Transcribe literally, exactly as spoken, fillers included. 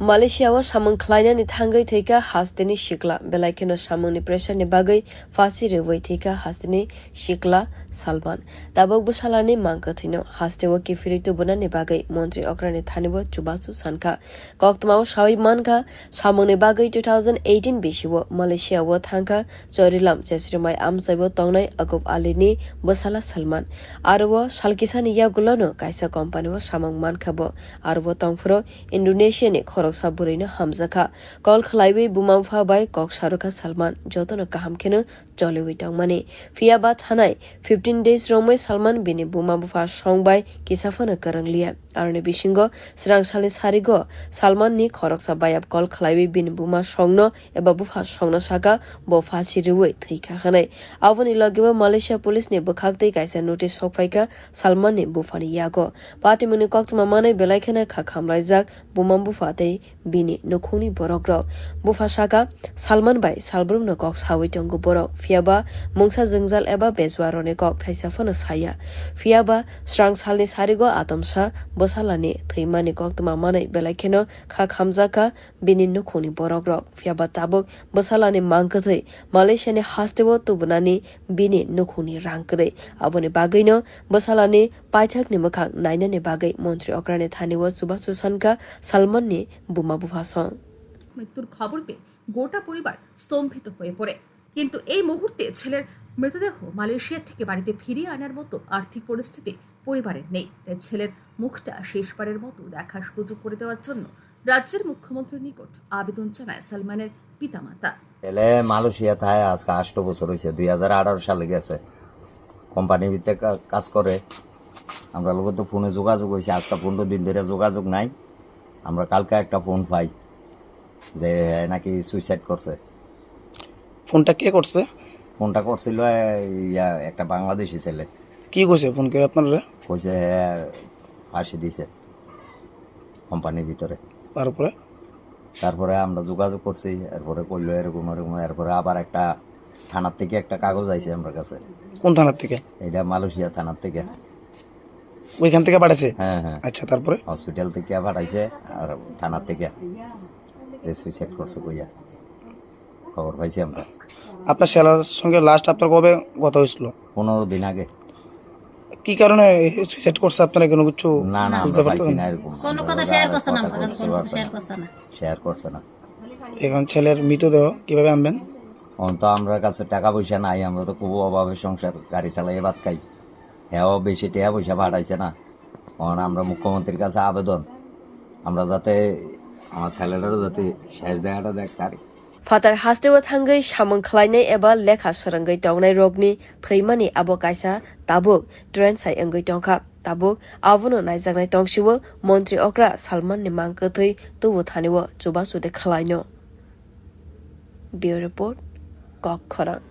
Malaysia o samung khlainani thangwi thwikha hasteni sikla, belai kheno samungni pressure ni bagwi phasi rwui thwikha hasteni sikla Salman. Tabuk bwsalani mang kwthwino hasteo kiphilwi tubunani bagwi montri okrani thani o chubachu sankha. Koktwmao sawi mankha, samungni bagwi two thousand eighteen bisio Malaysia o thangkha Chorilam Chesrimai amchaibo tongnai Akub Alini bwsala Salman. Aro o salkisani yagulono kaisa company o samung mankha bo. Aro o tongphuru Indonesia ni khoroksa bwrwino hamjakha. Call khlaiwi buma bupha bai kok sarokha Salman, jotono kaham kheno choliwi tongmani. Phiya ba thanai fifteen days romwi Salman bini buma bupha song bai kisa phano kwrwng liya. Aroni bisingo swrang salni sarigo Salman ni khoroksa bayap call khlaiwi bini buma songno eba bupha songno saka bo phasi rwui thwikha hwnwi. Aboni logebo Malaysia police ni bwkhak tei kaisa notice sokphaikha Salman ni buphani yago. Patimungni koktwma manwi belai kheno kha khamlaijak buma bupha tei bini nukhungni borokrok. Bupha saka, Salman bai salbrumno kok sawi tongo borok, phiyaba mungsa jwngjal eba bejwaroni kok thaisa phano saya. Phiyaba srang salni sarigo atomsa bwsalani thwimani koktwma manwi belai kheno kha khamjakha bini nukhungni borokrok. Phiyaba tabuk bwsalani mang kwthwi Malaysiani hasteo tubunani bini nukhungni rang kwrwi. Aboni bagwino bwsalani paithakni mwkhang nainani bagwi montri okrani thani o chubachu sankha Salmanni buma bupha song. মৃত্যুর খবর পেয়ে গোটা পরিবার স্তম্ভিত হয়ে পড়ে। কিন্তু এই মুহূর্তে ছেলের মৃতদেহ মালয়েশিয়া থেকে বাড়িতে ফিরিয়ে আনার মতো আর্থিক পরিস্থিতি পরিবারের নেই, তাই ছেলের মুখটা শেষবারের মতো দেখার সুযোগ করে দেওয়ার জন্য রাজ্যের মুখ্যমন্ত্রীর নিকট আবেদন জানায় সালমানের পিতামাতা। এলে মালয়েশিয়া থায় আজকে আষ্ট বছর হয়েছে, দুই হাজার আঠারো সালে গেছে। কোম্পানির ভিতরে কা-, কাজ করে। আমরা লোকের তো ফোনে যোগাযোগ হয়েছে, আজকে পনেরো দিন ধরে যোগাযোগ নাই। আমরা কালকে একটা ফোন পাই যে নাকি সুইসাইড করছে। ফোনটা কে করছে? ফোনটা করছিল, এ, ইয়া, একটা বাংলাদেশি ছেলে। কি কইছে ফোন করে আপনারা? কইছে, হ্যাঁ, ফাঁসি দিছে কোম্পানির ভিতরে। তারপরে? তারপরে আমরা যোগাযোগ করছি, এরপরে কইলো এরকম এরকম, এরপরে আবার একটা থানার থেকে একটা কাগজ আইছে আমার কাছে। কোন থানার থেকে? এটা মালয়েশিয়া থানার থেকে। ওইখান থেকে পাঠাইছে? হ্যাঁ, হ্যাঁ। আচ্ছা, তারপরে? হসপিটাল থেকে পাঠাইছে আর থানার থেকে যে সুইসাইড করছে কইয়া খবর পাইছি আমরা। আপনার ছেলের সঙ্গে লাস্ট আপনার কবে কথা হয়েছিল? পনেরো দিন আগে। কি কারণে সুইসাইড করছে আপনারা কোনো কিছু না, না, বুঝতে আমরা পারতেছেন? পাইছি না এরকম। কোনো আমরা কথা ওরা শেয়ার করছে না, কথা আমরা কাছে বলছি, কোনো কথা বলছে শেয়ার না। করছে না। শেয়ার করছে না। এখন ছেলের মৃতদেহ কিভাবে আনবেন? অন তো আমরা কাছে টাকা পয়সা নাই, আমরা তো খুব অভাবে সংসার, গাড়ি চালাইয়ে ভাত খাই। হ্যাঁ, ও বেশি টাকা পয়সা পাঠাইছে না। অন আমরা মুখ্যমন্ত্রীর কাছে আবেদন, আমরা যাতে আমার ছেলেটারও যাতে শেষ দেখাটা দেখ তার। Phatar hasteo thangwi samung khlainai eba lekha swrwngwi tongnai rokni thwimani abo kaisa tabuk trend sai wngwi tongkha. Tabuk abono naijaknai tongsio montri okra Salmanni mang kwthwi tubu thanio chubachu de khlaino. Bureau Report, Kok Khorang.